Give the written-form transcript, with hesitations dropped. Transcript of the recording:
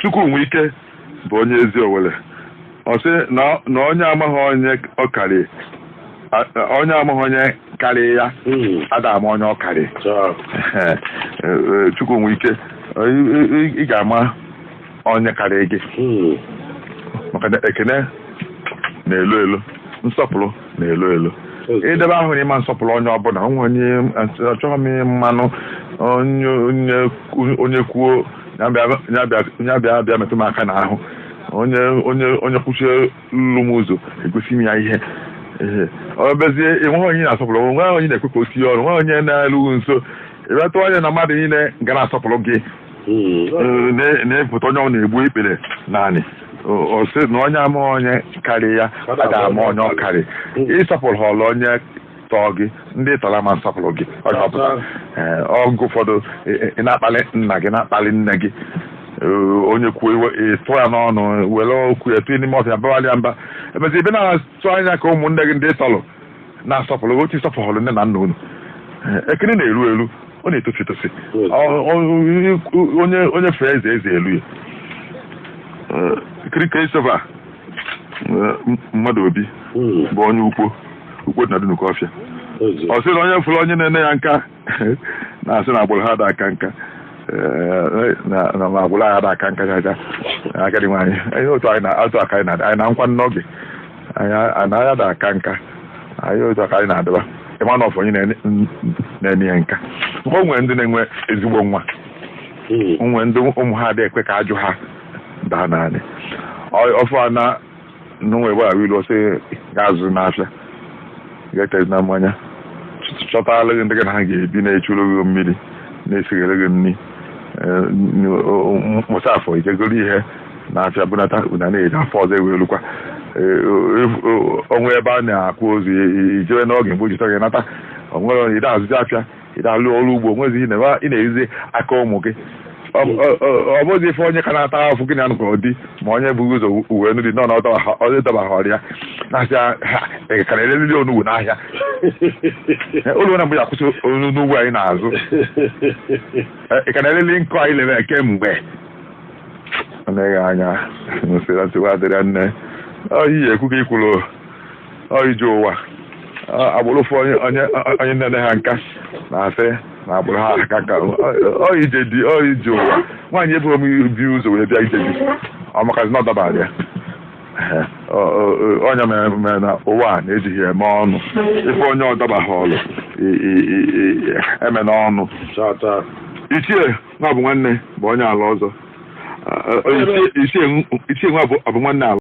Chukwunwike bụ onye Eziowelle. Ọ sị na onye amaghị onye ọ karị, onye amaghị onye karị ya ada ama onye ọ karị. Chukwunwike, ị ga-ama onye karị gị, maka na ekene na-elo elo, nsọpụrụ na-elo elo. Idebe ahụ na ịma nsọpụrụ onye ọbụla onwe onye achọghị m mmanụ onye kwuo ya bịa bịa metụ m aka n'ahụ, onye onye onye kwuchie lụ m ụzọ egosi m ya ihe. Ee, ọ bezie enweghị onye na-asọpụrụ, onweghị onye na-ekwe ka o sie ọrụ, nweghị onye na-erughị nso. Ịbịatụ anya na mmadụ niile ga na-asọpụrụ gị na-epụta onye ọ na-egbu ikpere naanị. Ọ sị na onye ama onye karị ya a ga-ama onye ọ karị. Ịsọpụrụ họrọ onye tọọ gị, ndị tọrọ ama nsọpụrụ gị. Onye ọpụta ọgụ ụfọdụ ị na-akpali nna gị, na-akpali nne gị, onye kwuo iwe ịtụ ya n'ọnụ, were okwu ya tụọ n'ime ọfịa, bawalị ya mba. Emezi ebe na-atụ anya ka ụmụnne gị ndị tọrọ na-asọpụrụ gị otu ịsọpụrụ nne na nna unu. Ekene na-eru eru, ọ na-etosi etosi. Onye onye fee eze, eze elu ya. Christopher mmadụ obi bụ onye ukwu ukwu dị na Dunukọfịa. Ọ sị na onye fụrụ onye na-ene ya nka na-asị na agbụrụ ha da aka nka, na agbụrụ ha da aka nka chacha. Agadi nwaanyị, anyị otu anyị na otu aka anyị na anyị na nkwa n'oge anyị anaghị da aka nka. Anyị otu aka anyị na-adịba ịma na ọfụ onye na-ene ya nka. O nwere ndị na-enwe ezigbo nwa, o nwere ndị ụmụ ha adịghị ekwe ka ajụ ha daa naanị ọfụ a na n'onwe gbara ilu ọsị ga-azụ n'afịa, ga-etezi na mmanya, chọtala gị ndị gị na ha ga-ebi, na-echuru gị mmiri, na-esighere gị nri. Mụta afọ ijegoro ihe na-afịa bunata una na-eji afọ ọzọ ewelukwa onwe ebe a na-akwụ ozu ijewe n'oge mgbe ojita gị nata. Onwere ide azụzi afịa, ide alụ ọrụ ugbo, onwezi ihe ị na-erizi aka ụmụ gị. Ọ bụzi ife onye ka na-ata afụ gị na anụkọ di ma onye bụ ụzọ uwe nri nọ na onye dabaghọrọ ya na-asị ha ka na-ereriri onugbu n'ahịa ụlọ na mgbe ya akwụsị n'ugbo anyị na-azụ. Ị ka na-ereli nkụ anyị lere kemgbe ọ na-eghe anya nsịra nsogbu adịrị nne oyi ekwu ka ikwuru ije ụwa agbụrụ fụ onye onye nne ha nka na-asị na agbụrụ ha aka nka ije dị ije ụwa. Nwaanyị ebughị m bi ụzọ wee bịa ije dị ọ makazi na ọ dabara ya. Onye mere na ụwa a na-ejighị eme ọnụ ife onye ọdabaghị ọlụ eme n'ọnụ. Ichie nwa bụ nwanne bụ onye ala ọzọ. Ichie nwa bụ nwanne ala.